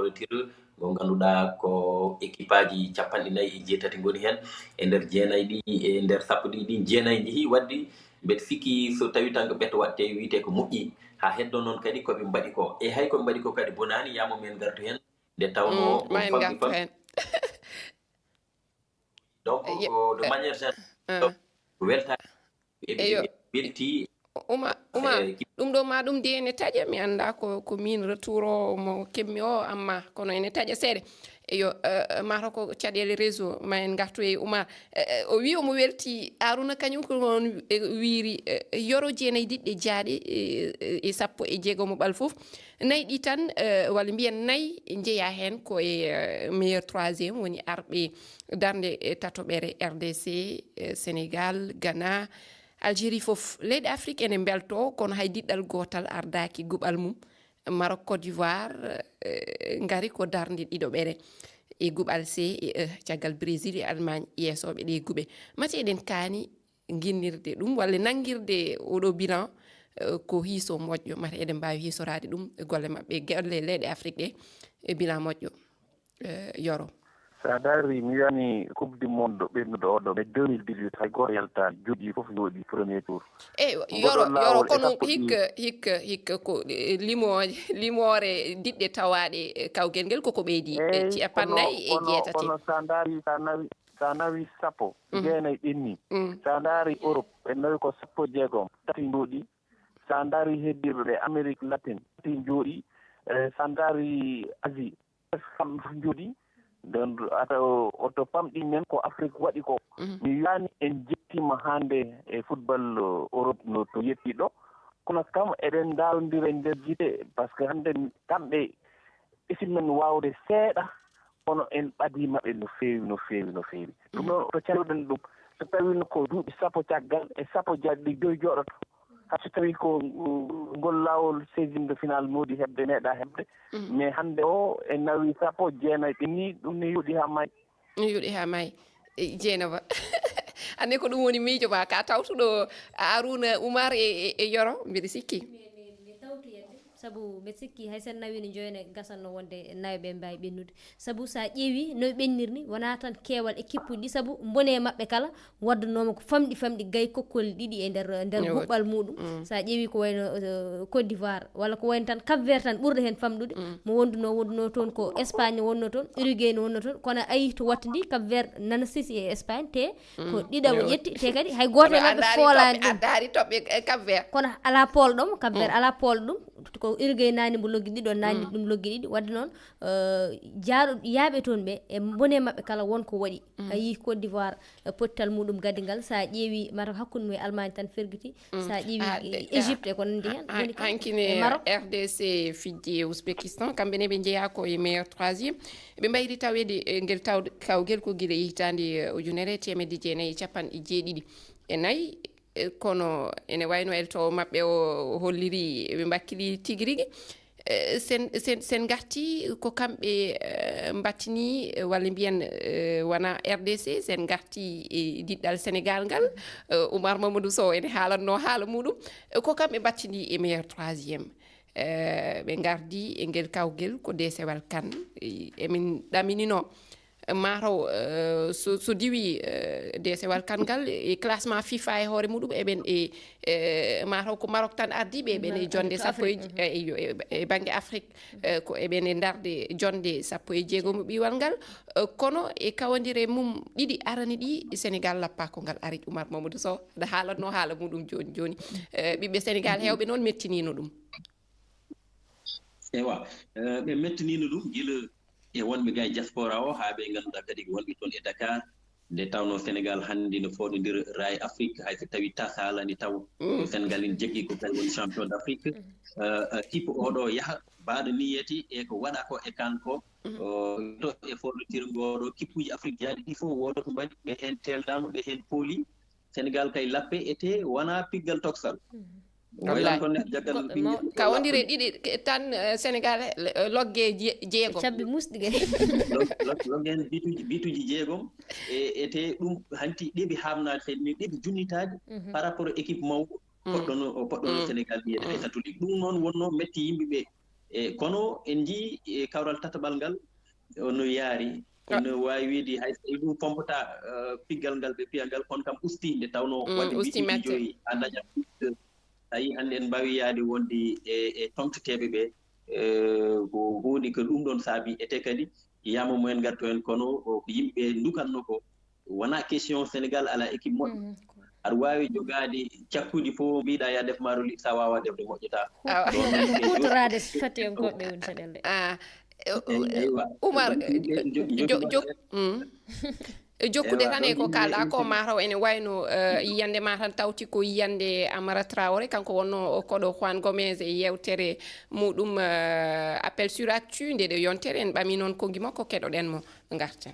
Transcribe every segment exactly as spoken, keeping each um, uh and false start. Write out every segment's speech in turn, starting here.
Tir, mo ngannduɗaa ko équipeaji capanɗe nayi e jeetati ngoni heen e nder jeenayi ɗi, e nder sappo ɗi, ɗin jeenayi njehii. Waddi mbeɗa sikki so tawi tan ko ɓeto waɗte wiyte ko moƴƴi, haa heddo noon kadi ko ɓe mbaɗi ko. E hay ko ɓe mbaɗi ko kadi bonaani, yaamo men ngartu heen, nde tawnoo Mm, ma en ngartu heen. Donc, Ye- ko de eh, manière générale, eh. ko weltaare. Eyo. Eɓe welti. Uma, uma, Eh, ki- ɗum ɗo ma ɗum de ene taƴa, mi annda ko, ko min retour o mo keɓmi o, amma kono ene taƴa seeɗa. Eyo, eh, mataw ko caɗeele réseau, ma en ngartu e Oumar. Eh, eh, o wi omo welti, Arouna kañum ko on, eh, wiiri, eh, Yoro jeenayi diɗɗe jaaɗe, eh, eh, e sappo e jeegomo ɓal fof. Nayi ɗi tan, eh, walla mbiyen nayi njeya heen ko e, eh, meilleur troisième, woni arɓe darnde, eh, tatoɓere R D C, eh, Sénégal, Ghana, Algérie fof. Leyɗe Afrique ene mbelto, kono hay diɗɗal gootal ardaaki guɓal mum. Maroc, Côte d'Ivoire, eh, ngari ko darnde ɗiɗoɓere e guɓal C E E, caggal Brésil e Allemagne yeesooɓe ɗe guɓe. Mate eɗen kaani ginnirde ɗum walla nanngirde oɗo bilan, eh, ko hiiso moƴƴo, mate eɗen mbaawi hiisoraade ɗum e golle maɓɓe, golle leyɗe Afrique ɗe, e bilan moƴƴo, eh, Yoro. So a daari, mi wiyani Coupe du Monde ɓennuɗo oɗo, mais deux mille dix-huit, hay gooto yaltaani, jooɗii fof yooɗii premier tour. E Ngoɗon Yoro, Yoro, laawol e kono sappo ɗi- hikka, hikka, hikka ko, eh, limo-, limoore diɗɗe tawaaɗe, eh, kawgel ngel koko ɓeydi, eh, Eey, ciapannayi e kono, jeetati. kono so a ndaari, so a nawi, so a nawi, so a nawi sappo, Mhm. jeenayi ɓenni. Mm. So a ndaari Europe, en nawi ko sappo e jeegom, tati njooɗii. So a ndaari heddiiɓe ɓe Amérique latine, tati njooɗii. Eh, so a ndaari Asie, kam fof njooɗii. Donc, ata o, o to famɗi men ko Afrique waɗi ko. Mhm. Mi wiyani en jettiima hannde e football, eh, Europe no to yettii ɗo. Kono kam eɗen ndaalondira e nder gite, parce que hannde kamɓe ɓesii men waawde seeɗa, kono en ɓadii maɓɓe no feewi, no feewi, no feewi. Ɗum noon, to calluɗen ɗum, so tawiino ko duuɓi sappo caggal e sappo jaaɗi joyi jooɗoto, hay so tawii ko, uh, ngol laawol seizième de finale moodi heɓde, meeɗaa heɓde, mais hannde o en nawi sappo jeenayi ɓenni, ɗum ne yooɗi haa maayi. Yooɗi haa maayi. E, Jeynaba. Anne ko ɗum woni miijo ma, ka tawtuɗo Arouna, Oumar e, e, e Yoro, mbiɗa sikki. Mi, mi, mi tawtoyat ɗum, sabu mbeɗa sikki hay sen nawino joyne gasanno wonde nayo ɓe mbaawi ɓennude. Sabu so a ƴeewi no ɓe ɓennirni, wonaa tan keewal équipe uji ɗi, sabu mbone maɓɓe kala waddunooma ko famɗi famɗi gay kokkol ɗiɗi e nder, nder guɓɓal muɗum. So a ƴeewi ko wayno, eh, Côte d'Ivoire, walla ko wayno tan Cap Vert tan ɓurɗo heen famɗude. Mo wonduno, wonduno toon ko Espagne wonno toon, Uruguay no wonno toon, kono a yii to wattidi Cap Vert nana sesi e Espagne, te ko ɗiɗaɓo ƴetti, te kadi hay gooto e maɓɓe foolaani ɗum. A daari toɓɓe, eh, Cap Vert. Kono alaa poolɗo mo, Cap Vert alaa poolɗo ɗum. Ko Uruguay naani mbo loggi ɗiɗo, naani ɗum loggi ɗiɗi. Wadde noon, eh, jaaɗo, yaaɓe toon ɓe, e mbone maɓɓe kala won ko waɗi. A yii Côte d'Ivoire, eh, pottal muɗum gadingal. So a ƴeewi, mataw hakkunde mum e Allemagne tan fergiti. So a ƴeewi, ah, de, Égypte e ko nanndi heen. Woni kam hankine e Maroc. R D C fijji e Ouzbékistan, kamɓe ne ɓe njeyaa ko e meilleur troisième. Ɓe mbayri taweede, eh, ngel taw-, kawgel ko gila e hitaande, eh, ujunere e teemedde jeenayi e capanɗe jeeɗiɗi e nayi. Eh, kono ene wayno eltoowo maɓɓe o holliri ɓe mbakkili tigi rigi. Eh, sen, sen, sen ngarti ko kamɓe, eh, mbattini, eh, walla mbiyen, eh, wona R D C, sen ngarti e diɗɗal Sénégal ngal, eh, Oumar Mamadou Sow ene haalatno haala muɗum. Eh, ko kamɓe mbattini e meilleur troisième. Eh, ɓe ngardi e ngel kawgel ko deesewal kan. Eh, emin ɗaminino, eh, mataw, eh, so, so diwi, eh, deesewal kan ngal e classement FIFA e hoore muɗum, eɓen e, eh, mataw ko Maroc tan ardi ɓe, eɓen e jonde sappo e, eh, e, e bannge Afrique, eh, ko eɓen e darde jonde sappo e jeegomo ɓiwal ngal. Eh, kono e kawandire mum ɗiɗi arani ɗi, Sénégal lappa ko ngal ari. Oumar Mamadou Sow, aɗa haalatno haala muɗum jooni jooni. Eh, ɓiɓɓe Sénégal heewɓe noon mettinino ɗum. Ewa, eh, ɓe mettinino ɗum gila e wonɓe ga e diaspora o, haa ɓe ngannduɗaa kadi ko wonɓe toon e Dakar. Nde tawno Sénégal hannde no fooɗondira Raay Afrique, hay so tawi tas haalani taw ko Sénégal ina jaggi ko kañum woni champion d'Afrique. Eh, eh, kipp oɗo yaha, mbaɗo niyeti e ko waɗa ko e kan ko, o, to e fooɗondirgol oɗo kippuuji Afrique jaaɗi ɗi fof, wooda ko mbaɗi, ɓe heen teeldaama, ɓe heen pooli. Sénégal kay lappe ete wona piggal toksal. Waylan ko ne jaggal Ka wondire ɗiɗi ke-, tan, eh, Sénégal, eh, logge je-, jeegom. Cabbi musɗi kay. Log-, log-, logge heen bituji, bituji jeegom. E, ete ɗum hanti ɗeɓi haamnaade kadi, mais ɗeɓi junnitaade par rapport e équipe mawɗo. Poɗɗono, o poɗɗono Sénégal wiyede Aïssatou Ly. Ɗum noon wonno metti yimɓe ɓe. E kono en njii e kawral tataɓal ngal, no yaari. No waawi wiide hay so ɗum pompata, eh, piggal ngal ɓe piya ngal, kono kam usti nde tawnoo. Mm, waɗi usti mbiɗi mette. Joyi a daña. Tawi hannde en mbaawi yaade wonde e, e tomteteeɓe ɓe, eh, ko huunde ko ɗum ɗoon saabi, ete kadi yiyama mumen ngarto heen, kono o ko yimɓe ndukatno ko. Wona question Sénégal ala équipe moƴƴo. Mm. Aɗa waawi jogaade cakkuuji fof, mbiɗa ya def maaro liɓ, sa waawa defde moƴƴata. Awa. Ɗoon noon, huutoraade so fati en goɗɗe woni caɗeele. Ah, eh, eywa. Umar, eh, jo- jo- jo- mm. Jokkude tan e ko kaalɗa ko, mataw ene wayno, eh, yiyande ma tan tawti ko yiyande Amara Traoré, kanko wonno koɗo Juan Gomez e yewtere muɗum, eh, Appel sur Actu, nde ɗo yontere en ɓami noon konngi makko, keɗoɗen mo, ngarten.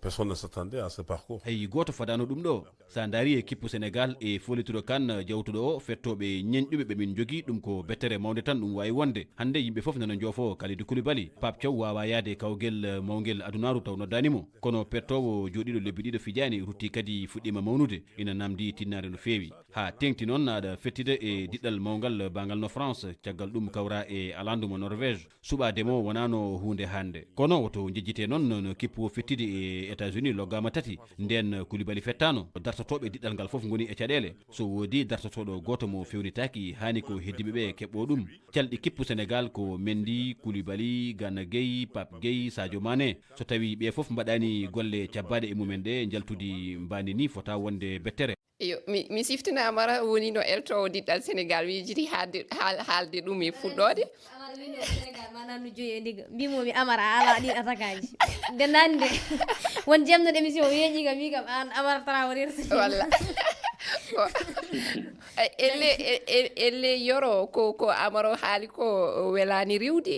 Personne ne s'attendait à ce parcours. Hay gooto fadaano ɗum ɗo. Sa ndaari e kippu Sénégal e Foolituɗo Kan jawtuɗo o, fettooɓe ñeñɗuɓe ɓe min njogii, ɗum ko bettere mawnde tan ɗum waawi wonde. Hannde yimɓe fof nana njoofo Kalidou Koulibaly. Pape Thiaw waawaa yahde e kawgel, eh, mawngel adunaaru taw noddaani mo. Kono pettoowo jooɗiiɗo lebbi ɗiɗo fijaani, rutti kadi fuɗɗiima mawnude. Ina naamndii tinnaare no feewi. Haa teeŋti noon aɗa fettida e diɗɗal mawngal baangal no France, caggal ɗum kawra e alandu mo Norvège. Suɓaade mo wonaano huunde hannde. Kono woto njejjite noon no kippu o fettidi e États-Unis loggaama tati. Ndeen Koulibaly fettaano. Dartotooɓe diɗɗal ngal fof ngoni e caɗeele. So woodii dartotooɗo gooto mo feewnitaaki, haani ko heddiiɓe ɓe keɓɓoo ɗum. Calɗi kippu Sénégal ko Mendy, Koulibaly, Gana Gueye, Pape Gueye, Sadio Mané. So tawii ɓe fof mbaɗaani golle cabbaaɗe e mumen ɗe, njaltudi mbaandi ni fota wonde bettere. Iyo, mi, mi siftina Amara woni no eltoowo diɗɗal Sénégal, mi yiɗi haalde, haal-, haalde ɗum e fuɗɗoode. Amara woni no Sénégal, maanaam no joyi e ndiga. Mbimomi Amara, a alaa ɗin atakaaji. Nde nande, won jemno émission, o yeeƴi kam, wi kam, an Amara Traoré. Walla. Ko, e, elle, e, e, elle Yoro, ko, ko Amara o haali ko welaani riwde,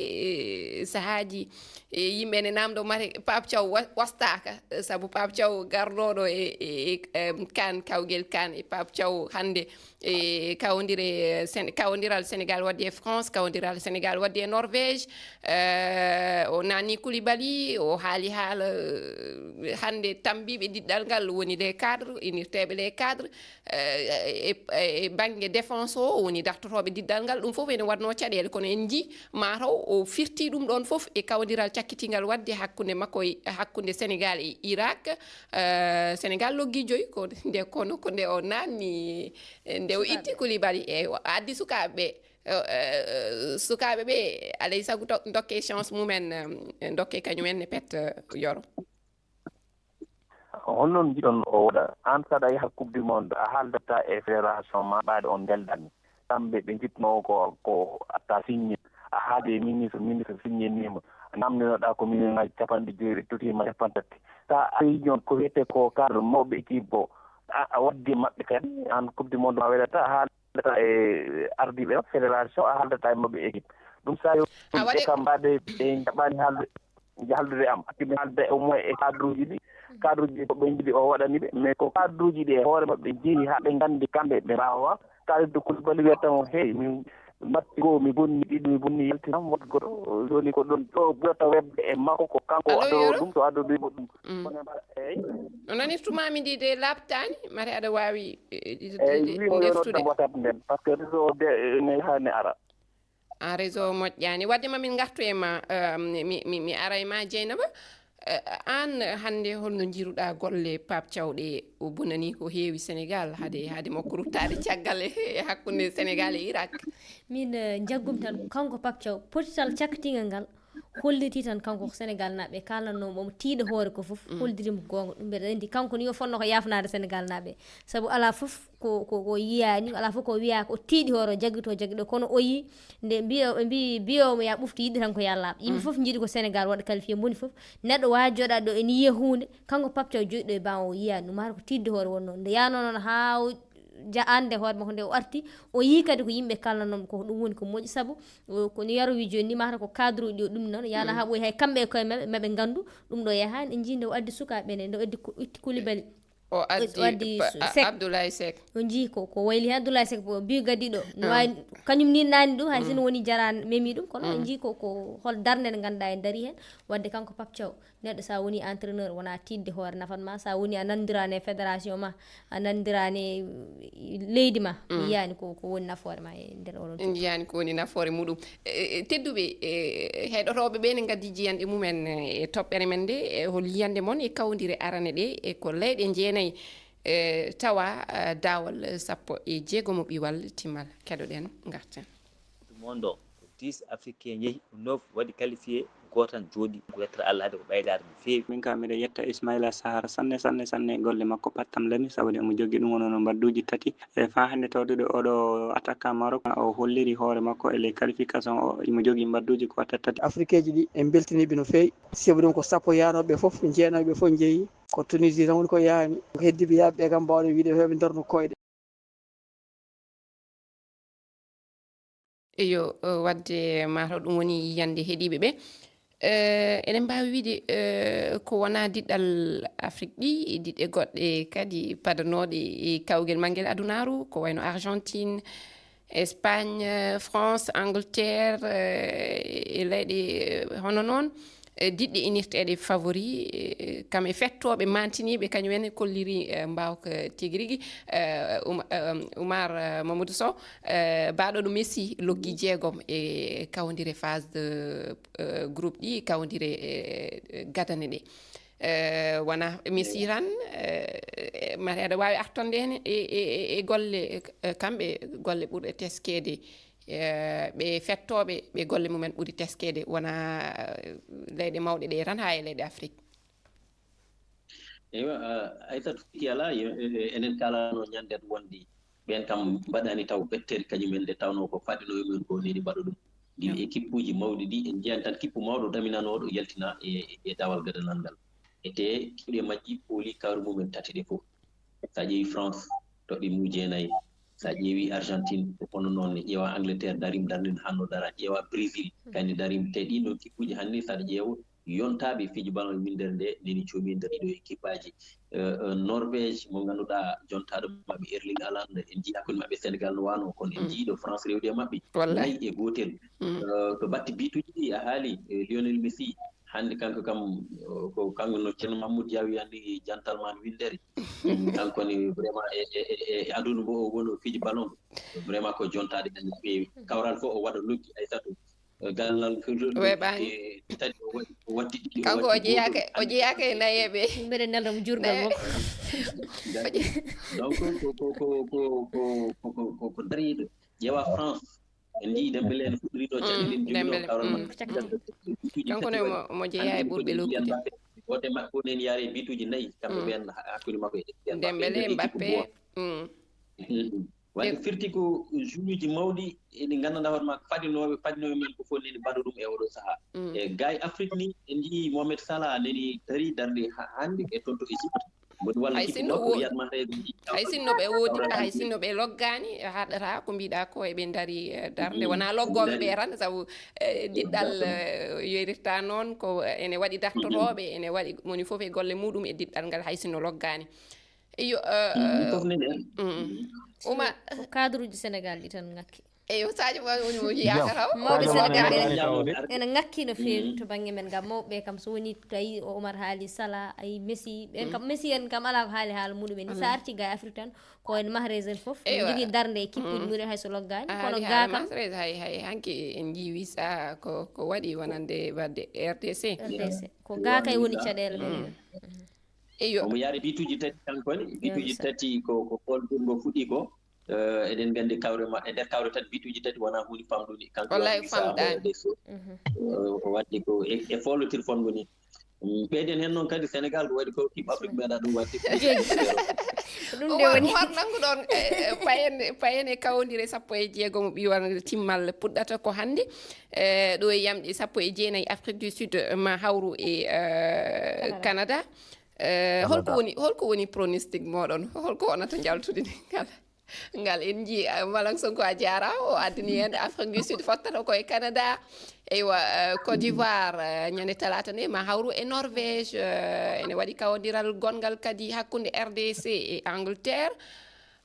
e, sahaaji. E, yimɓe ne namdo mate Pape Thiaw wa-, wastaaka, sabu Pape Thiaw garɗooɗo e, e, e, em, Kan, kawgel Kan, e Pape Thiaw hannde, e kawndire Sen-, kawondiral Sénégal waɗde e France, kawondiral Sénégal waɗde e Norvège, eh, o naani Koulibaly, o haali haala, eh, hannde tambiiɓe diɗɗal ngal woni les cadres, inirteeɓe les cadres, eh, e, e, e bannge défense o, woni dartotooɓe diɗɗal ngal, ɗum fof ene waɗnoo caɗeele, kono en njii mataw o firti ɗum ɗoon fof e kawondiral cakkitingal waɗde hakkunde makko e, hakkunde Sénégal e Irak. Eh, Sénégal loggi joyi, ko nde, kono ko nde o naanni, eh, nde o itti Koulibaly, e o addi sukaaɓe ɓe. Eh, eh, sukaaɓe ɓe, alay sago to-, dokke chance mumen, eh, dokke kañum en ne pet, eh, Yoro. Honno njiɗon o waɗa? An saɗa yaha Coupe du Monde, a haaldata e fédération ma, ɓaade on ndeldani. Kamɓe ɓe njiɗno ko, ko atta signé. A haali e ministre, ministre signé nima. Namdinoɗa ko million ngaji capanɗe joyi, ɓe totti ma capantati. Sa ari ñon ko wiyete ko cadre mawɓe équipe o, a, a waddi maɓɓe kadi, an Coupe du Monde ma welata, a haali haaldata e ardiiɓe fédération, a haaldata e maɓɓe équipe. Ɗum sa yo A waɗi e kam mbaade ɓe jaɓaani haalde, haaldude am. Accu mi haalda au moins e cadre uji ɗi, cadre uji ɗi ko ɓe njiɗi o waɗani ɓe, mais ko cadre uji ɗi e hoore maɓɓe jeeyi haa ɓe nganndi kamɓe ɓe mbaawa. Kalidou Koulibaly wiyata mo, hey, min matti goo mi bonni, ɗiɗi mi bonni, yaltinam, waɗi goto. Jooni ko ɗum ɗo ɓurata webde e makko, ko kanko Allo, addono Yoro? Ɗum, so addonoyi mo ɗum. Mm. Kono mbaɗa, eyi. No nanirtuma mi ndi de laaɓtaani, mate aɗa waawi, eh, ɗi-, Eyi, ɗi-, ɗi-, wiimo yo nodda ndestude. WhatsApp nden, par ce que réseau o de, ne yaha ne ara. Ah, réseau o moƴƴaani. Wadde ma min ngartu e ma, eh, mi, mi, mi ara e ma, Dieynaba. Eh, aan hannde holno njiiruɗaa golle Pape Thiaw ɗe? O bonani ko heewi Sénégal, hade, hade makko ruttaade caggal e, e hakkunde Sénégal e Irak. Min, eh, njaggum tan, kanko Pape Thiaw, potital cakkitingal ngal, holliti tan kanko ko Sénégal naaɓe, kaalnannoo mo, omo tiiɗa hoore ko fof, Mm. holliri mo goonga. Ɗum mbeɗa anndi kanko ni o fotnoo ko yaafnaade Sénégal naaɓe. Sabu alaa fof ko, ko, ko yiyaani, alaa fof ko wiyaa ko tiiɗi hoore o, jaggi to, jaggi ɗo. Kono o yii nde mbiyo, ɓe mbii, mbiyo mo yaa ɓuftu yiɗde tan ko yaa laaɓ. Yimɓe Mm. fof njiɗi ko Sénégal waɗa qualifié, mboni fof. Neɗɗo waajii jooɗaade ɗo ene yiya huunde, kanko Pape Thiaw jooɗi ɗo e ban o yiyaani ɗum, hara ko tiiɗde hoore wonnoo. Nde yaanoo noon haa o ja-, annde hoore makko nde o arti, o yii kadi ko yimɓe kaalnanoo mo ko, ɗum woni ko moƴƴi, sabu, o, ko no Yero wii jooni ni, mahata ko cadre uji ɗi o ɗum noon, yana Mm. haa ɓooyi hay kamɓe e koye maɓɓe, maɓe nganndu ɗum ɗo yahaani, en njii nde o addi sukaaɓe ne, nde o addi ko, itti Koulibaly. O addi, o addi pa- su- a- Seck. Abdoulaye Seck. O njii ko, ko wayli heen Abdoulaye Seck, o biiga ɗiɗo. No waawi, kañum ni naani ɗum, hay sino woni jaraan memi ɗum, kono o njii ko, ko hol darnde nde ngannduɗaa en darii heen. Waɗde kanko Pape Thiaw, neɗɗo so a woni entraîneur, wona tiiɗde hoore nafat ma. So a woni a nanondirani e fédération ma, a nanondirani e leydi ma, mi yiyaani ko, ko woni nafoore ma e nder oɗon. En njiyaani ko woni nafoore muɗum. E, e, tedduɓe, e, heɗotooɓe ɓe ne ngaddi jiyanɗe mumen e toɓɓere men nde, e hol yiyannde mon e kawndire arane ɗe, e ko leyɗe jeenayi, e, tawa, e, daawal sappo e jeegomo ɓiwal timmal. Keɗoɗen, ngarten. Monde o, ko dix Africain yehi, ko neuf waɗi qualifié, gooto tan jooɗi. Ko yettere Allah, hade ko ɓeydaade no feewi. Min ka miɗo yetta Ismaila Sahar sanne, sanne, sanne, golle makko pattam lami, sabu de omo jogii ɗum wonno no mbadduuji tati. E faa hannde tawde ɗo oɗo attaquant Maroc, o holliri hoore makko e les qualifications o, imo jogii mbadduuji ko watta tati. Afrikeeji ɗi en mbeltiniiɓe no feewi, sabu ɗum ko sappo yaanooɓe fof, jeenooɓe fof njeyi. Ko Tunisie tan woni ko yaani, ko heddiiɓe yaaɓe ɓe kam mbawɗen wiide heewɓe ndarno koyɗe. Eyo, eh, wadde mataw ɗum woni yiyannde heɗiiɓe ɓe. Eh, eɗen mbaawi wiide, eh, ko wonaa diɗɗal Afrik ɗi, e diɗɗe goɗɗe kadi padanooɗe e kawgel mangel adunaaru, ko wayno Argentine, Espagne, eh, France, Angleterre, eh, e leyɗe, eh, hono noon. Eh, diɗɗe inirteeɗe favori, eh, kam e fettooɓe maantiniiɓe, kañum en kolliri, eh, mbaawka tigi rigi. Eh, Oum-, eh, Oumar, eh, Mamadou Sow, eh, baaɗo ɗo Messi loggi jeegom e kawndire phase de, eh, groupe ɗi, kawndire, eh, gadane ɗe. Eh, wona Messi tan, eh, mate aɗa waawi artonde heen e, e, e, e golle, eh, kamɓe golle ɓurɗe teskeede. Eh, ɓe fettooɓe, ɓe golle mumen ɓuri teskeede, wona, eh, leyɗe mawɗe ɗe tan, haa e leyɗe Afrik. Eywa, eh, Aysatu, sikki alaa, yo, eh, eh, enen kaalano ñande wonde ɓeen kam mbaɗani taw ɓettere kañum en, nde tawnoo ko faɗino e mumen ko neni mbaɗa ɗum. Ɗi équipe uji mawɗi ɗi, en njiyan tan kippu mawɗo daminanooɗo yaltina e, e dawal gadanal ngal. E te kiwɗe majji pooli kawre mumen tati ɗe fof. So a ƴeewi France, toɓɓe mum jeenayi. So a ƴeewi Argentine, ko hono noon ne. Ƴeewa Angleterre, darim darnde nde hanno dara. Ƴeewa Brésil, kadi darim. Te ɗiin ɗoon kippuuji hannde, so aɗa ƴeewa, yontaaɓe fiji ballon winndere nde, neni coomi e nder ɗiɗo équipe aji. Eh, eh, Norvège, mo ngannduɗaa jontaaɗo maɓɓe Erling Haaland, en njii hakkunde maɓɓe Sénégal no waano, kono en njii ɗo France rewdi e maɓɓe. Wallahi. Nayi e gootel. Eh, to batte bituuji ɗi a haali, eh, Lionel Messi, hannde kanko kam, o, ko kanko no Ceerno Mahmoud Diaw wiyani gentleman winndere. Mm, kanko ni vraiment e, e, e, e aduna mbo o woni o fiji ballon. Vraiment ko jontaaɗe ɗen no feewi. Kawral fof o waɗa loggi Aysatu. Eh, gallal weɓaani. Eh, tati o waɗi, o watti ɗiɗi, o kanko o watti jeyaaka, gooto. O jeyaaka e nayeeɓe. Mbeɗa nelda mo jurgal makko. Donc ko, ko, ko dariiɗo. Ƴeewa France. En njii Dembélé no fuɗɗori ɗo caɗeele, mm, jogi ɗo Dembélé, kawral, mm, makko. Kanko ne mo, mo jeyaa e ɓurɓe loggude. Gooto e maɓɓe fof neni yaare bituuji nayi, kamɓe ɓen hakkunde makko e Kylian Mbappé. Dembélé, Mbappé. Mm. Mm. Wadde firti ko joueuji mawɗi, eɗi nganndanɗaa hoore makko, fadinooɓe, fadinooɓe men ko fof neni mbaɗa ɗum e oɗo sahaa. Mm. E gay Afrique ni, en njii Mohamed Salah neni dari darnde ha-, hannde e toon to Égypte. Mboɗo walla hay sinno makko wo-, wiyat ma reeduji. Hay sinno ɓe woodi, hay sinno ɓe loggaani, haɗata ko mbiɗa ko eɓe ndari, eh, darnde. Mm. Wona loggooɓe ɓe tan, sabu, eh, diɗɗal, eh, yorirta noon, ko ene waɗi dartotooɓe, ene waɗi moni fof e golle muɗum e diɗɗal ngal, hay sinno loggaani. Iyo, eh, mm, ɗum fof nene. Mm. Uma ko cadre uji Sénégal ɗi tan ngakki. Eyo, Sadio Mané woni mo yiyaaka taw. Mawɓe Sénégal ɓe ene ngakki no feewi to bannge men, ngam mawɓe ɓe kam, so woni tawi o Omar haali Salah, ay Messi, ɓen kam, Messi en kam alaa ko haali haala muɗum en. Ni so arti ga e Afrique tan, ko en Mahrez en fof, ɓe njogii darnde e kippuuji mumen hay so loggaani, kono ga kam. Mahrez hay, hay hanki en njiiwi sa ko, ko waɗi wonande wadde R D C. R D C. Ko ga kay woni caɗeele ɗe. Eyo. Omo yaari bituuji tati kanko ne. Bituuji tati ko, ko Paul Pogba fuɗɗi ko. Eh, eɗen nganndi kawre ma-, e nder kawre tati, bituuji tati wonaa huunde famɗude. Kanko wallahi famɗaani. Eh, o waɗde ko e, e foolotir fonngo ni. Mm, ɓeyden heen noon kadi Sénégal ko waɗi ko équipe Afrique meeɗa ɗum waɗde. Ɗum nde woni. Umar, nangu ɗon, eh, payen, payen e kawndire sappo e jeegomo ɓiwal timmal puɗɗata ko hannde. Eh, ɗo e yamɗi sappo e jeenayi Afrique du Sud, eh, ma hawru e, eh, Canada. Eh, holko woni, holko woni pronostic moɗon? Holko wonata njaltude ni kala? Ngal en njii, eh, Malang Sonko a jaaraama, o addani en Afrique du Sud fottata ko e Canada. Eywa, eh, Côte d'Ivoire, eh, ñande talaata nde ma hawru e Norvège, eh, ene waɗi kawondiral gonngal kadi hakkunde R D C e Angleterre.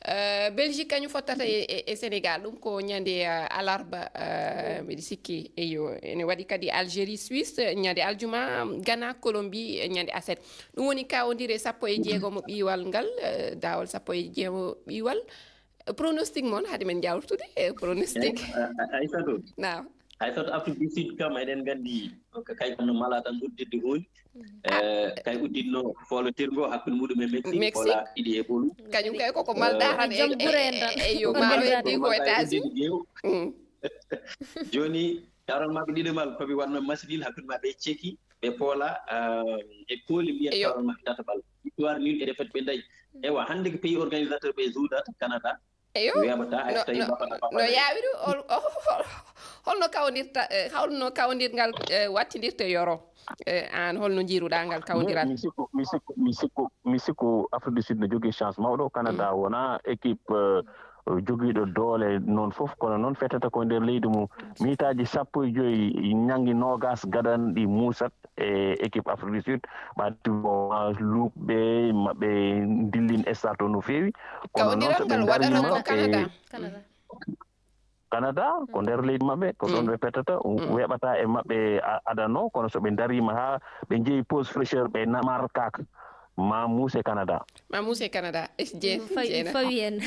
Eh, Belgique kañum fottata e, e, e Sénégal, ɗum ko ñande, eh, alarba, eh, mbiɗa sikki, eyo, ene waɗi kadi Algérie, Suisse, ñande aljuma, Ghana, Colombie, ñande aset. Ɗum woni kawondire sappo e jeegomo ɓiiwal ngal, eh, daawol sappo e jeegomo ɓiiwal. Pronostic mon, hade men jawtude e pronostic. Eh, a- a- Aissatou. Naam. Aissatou, Afrique du Sud kam, eɗen nganndi, ko kay kono mala tan udditde hooli. Eh, kay udditno foolotirgo hakkunde muɗum e Mexique, Mexique. Fola ɗiɗi e ɓolu. Kañum kay koko malda Eh, tan e, jom gure en tan. E, e, yo Koko maaro malda e tan. Ɗi ko États-Unis. Udditde jeewo. Mm. Jooni, taron maɓɓe ɗiɗo mal, koɓe wanno match nul hakkunde maɓɓe e Tchèque, ɓe poola, eh, e kooli mbiyen Eyo. Taron maɓɓe tata bal. Victoire nul e défaite ɓe ndañi. Ewa, hannde ko pays organisateur ɓe juudata, Canada. Eyo. Weeɓata, hay No, so tawi no, mbaɗa, mbaɗa, no mbaɗa. Yaawi ɗum, hol-, hol-, holno kawndirta, eh, holno kawndirgal, eh, wattindirta yoro? Eh, aan holno njiiruɗaa ngal kawndiral? Mi sikku, mi sikku, mi sikku, mi sikku Afrique du Sud no jogii chance mawɗo. Canada Mm. wona équipe, eh, jogiiɗo doole noon fof, kono noon fetata ko nder leydi mum. Miitaaji sappo e joy ñanngi noogas gadanɗi muusat e équipe Afrique du Sud. Ɓadti mo ma luuɓɓe, maɓɓe ndillin stade o no feewi. Kono noon Kawndiral so ɓe ngal waɗata ndariima ko e Canada. Canada. Canada, ko nder leydi maɓɓe, ko ɗoon Mm. ɓe petata, Mm. weeɓata e maɓɓe a-, adano, kono so ɓe ndariima haa ɓe njeyi pause fraîcheur, ɓe na-, markaaka, ma muuse Canada. Ma muuse Canada. Eh, Jeen-, Ɗum fawi, Jeena. Fawi en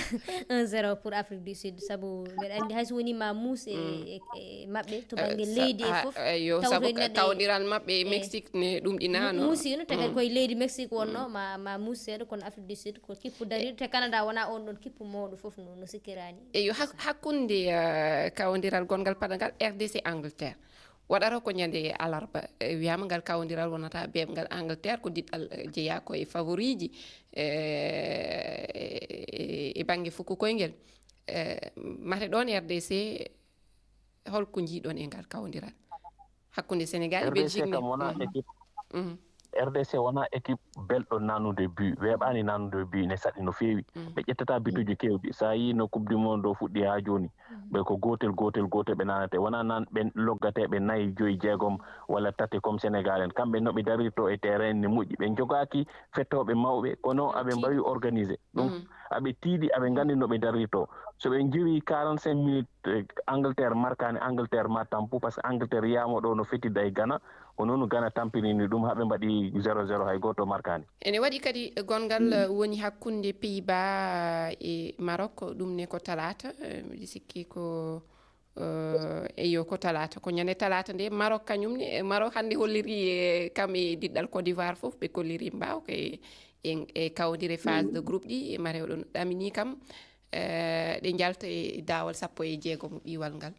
un zéro pour Afrique du Sud, sabu mbeɗa anndi hay so woni ma muus e, Mm. e, e maɓɓe to Eh, bannge sa-, leydi e ha, fof, eh, yo, taw sabu to neɗɗo e kawndiral maɓɓe e Eh. Mexique ne ɗum ɗi Mu-, naano. Muusino, te kadi Mm. koye leydi Mexique wonno, Mm. ma, ma muus seeɗa, kono Afrique du Sud ko kippu dariiɗo, te Canada wonaa on ɗon kippu mawɗo fof no, no sikkiraani. Eyo, hak-, hakkunde, eh, kawndiral gonngal paɗangal R D C Angleterre. Waɗata ko ñande alarba, eh, wiyaama ngal kawndiral wonata beeɓngal Angleterre, ko diɗɗal, eh, jeyaa ko e favoriiji, eh, e, e bannge fuku koyngel. Eh, mate ɗoon R D C, hol ko njiiɗon e ngal kawndiral? Hakkunde Sénégal e R D C Belgique ne? Kam wonaa Mhm. équipe. Mhm. R D C wonaa équipe belɗo nanude but, weeɓaani nanude but, ne saɗi no feewi. Mhm. Ɓe ƴettata bituuji keewɗi. So a yii no Coupe du Monde o fuɗɗi haa jooni, Mhm. ɓe ko gootel, gootel, gootel ɓe nanate. Wonaa nan ɓe loggateeɓe nayi, joyi, jeegom walla tati comme Sénégal en. Kamɓe no ɓe darirto e terrain ne moƴƴi. Ɓe njogaaki fettooɓe mawɓe, kono Ɓe aɓe tiiɗi. Mbawi organiser. Ɗum Mhm. aɓe tiiɗi, aɓe nganndi no ɓe darirto. So ɓe njewi quarante-cinq minutes, eh, Angleterre markaani, Angleterre ma tampu, parce que Angleterre yiyama ɗo no fetida e Ghana, ko noon Ghana tampirini ɗum, haa ɓe mbaɗi zéro zéro, hay gooto markaani. Ene waɗi kadi gonngal, eh, woni hakkunde Pays-Bas e Maroc, ɗum ne ko talaata, eh, mbiɗa sikki ko, eh, eyo, ko talaata, ko ñande talaata nde. Maroc kañum ne, eh, Maroc hannde holliri, eh, kam e diɗɗal Côte d'Ivoire fof, ɓe kolliri mbaaw ko e, e, e kawdire phase de groupe ɗi, e mate oɗon ɗamini kam, eh, ɗe njalta e daawal sappo e jeegomo ɓiiwal ngal.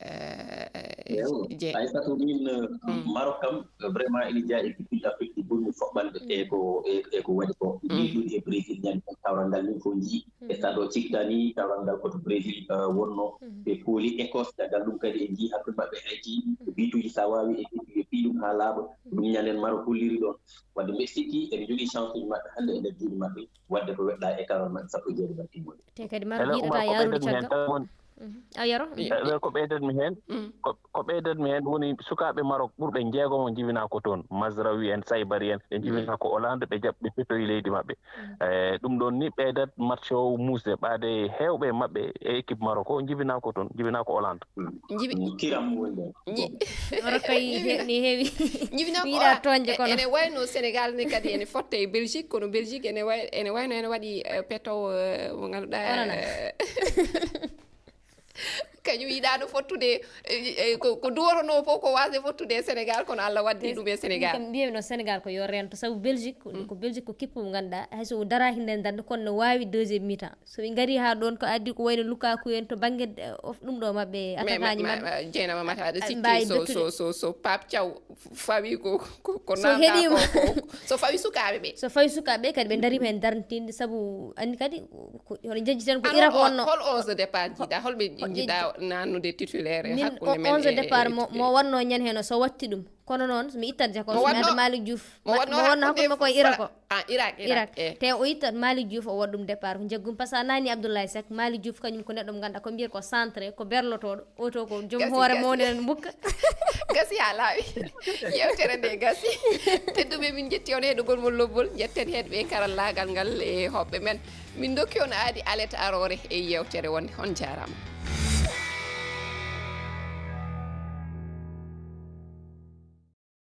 Eh, eh, Ewo, je- Aissatou, min, eh, Mm. Maroc kam, eh, vraiment ina jeyaa e équipe Afrique ɗi ɓurmi foɓɓande Mm. e ko, e, e ko waɗi ko. Mm. Min ɗum e Brésil ñande kawral ngal min ko njii. Mm. E stade o cikkitaani, kawral ngal ko to Brésil, eh, wonno. Mm. Ɓe kooli Écosse, caggal ɗum kadi en njii hakkunde maɓɓe Haïti. Mm. Bituuji so a waawi e bituuji, ɓii ɗum haa laaɓa. Mm. Ɗum ñanden Maroc holliri ɗon. Wadde mbeɗa sikki eɓe njogii chance uji maɓɓe hannde e nder juuɗe maɓɓe, wadde ko weɗɗa e kawral maɓɓe sappo e jeeɗiɗi ɓe timmoode. Te kadi Maroc Ele ko yiɗata ɓeydatmi yaarude heen caggal. Tan woni, Mm. A yaro? Eɓe ko ɓeydatmi heen, Mm. ko, ko ɓeydatmi heen woni sukaaɓe Maroc ɓurɓe njeegomo njibinaa ko toon. Mazraoui en, Saibari en, ɓe njibinaa ko Hollande, ɓe jaɓ-, ɓe pettoyi leydi maɓɓe. Mm. Eh, ɗum ɗoon ni ɓeydat match o muusde, ɓaade heewɓe e maɓɓe e équipe Maroc o njibinaa ko toon, njibinaa ko Hollande. Mm. Njibi- Mm, kiram woni ɗon. Nji- Oro kay he-, ne heewi. Njibinaa Mi ko yiɗa Hollande. Toñde kono. Ene wayno Sénégal ne kadi ene fotta e Belgique, kono Belgique ene way-, ene wayno ene waɗi, eh, petto, eh, mo ngannduɗaa, Onana. Eh, kañum yiɗaano fottude, eh, eh, ko, ko duwotonoo fof ko waasde fottude e Sénégal, kono Allah waddi ɗum e Sénégal. Min kam mbiyami noon Sénégal ko yo rento, sabu Belgique, ko, Mm. ko Belgique ko kippu mo ngannduɗaa, hay so o daraaki nder darnde, kono no waawi deuxième mi-temps. So ɓe ngarii haa ɗoon, ko addi ko wayno Lukaku en to bannge, eh, of ɗum ɗo maɓɓe, Mais, atakaaji ma-, maɓɓe. Ma-, Jeynaba Mata, aɗa sikki mbawi so, duttude. So, so, so Pape Thiaw f-, fawi ko, ko, ko So namda heɗiima. Ko, ko, so fawi sukaaɓe ɓe. So fawi sukaaɓe ɓe kadi ɓe ndariima heen darnitinde, sabu anndi kadi ko, ko, hono njejjiten ko Alors, Irak on-, wonno. Hol onze de départ njiɗa, hol ɓe Hol njiɗa, Nannude titulaire Min hakkunde o- men onze e- départ e- mo, e- mo wonno ñande heen o, so watti ɗum, kono noon so mi ittat Jakobs, Mo mi adda wonno- Malick Diouf. mo Ma- wonno mo wonno hakkunde hakkunde makko e Fra- Irako. Ah, Irak, Irak, Irak. eh. Te o ittat Malick Diouf, o waɗa ɗum départ ko njeggum, par ce que a nani Abdoulaye Seck, Malick Diouf kañum ko neɗɗo mo ganduɗa ko mbiyata ko centré, ko berlotoɗo, oto ko joom Gasi, hoore gasi. mawni en mbukka. Gasi haa laaɓi. Yewtere nde gasi. Tedduɓe, min jetti on heɗugol mo lobbol, jetten heɗɓe karallagal ngal e hoɓɓe men. Min dokki on aadi alet aroore e yewtere wonde. On jaarama.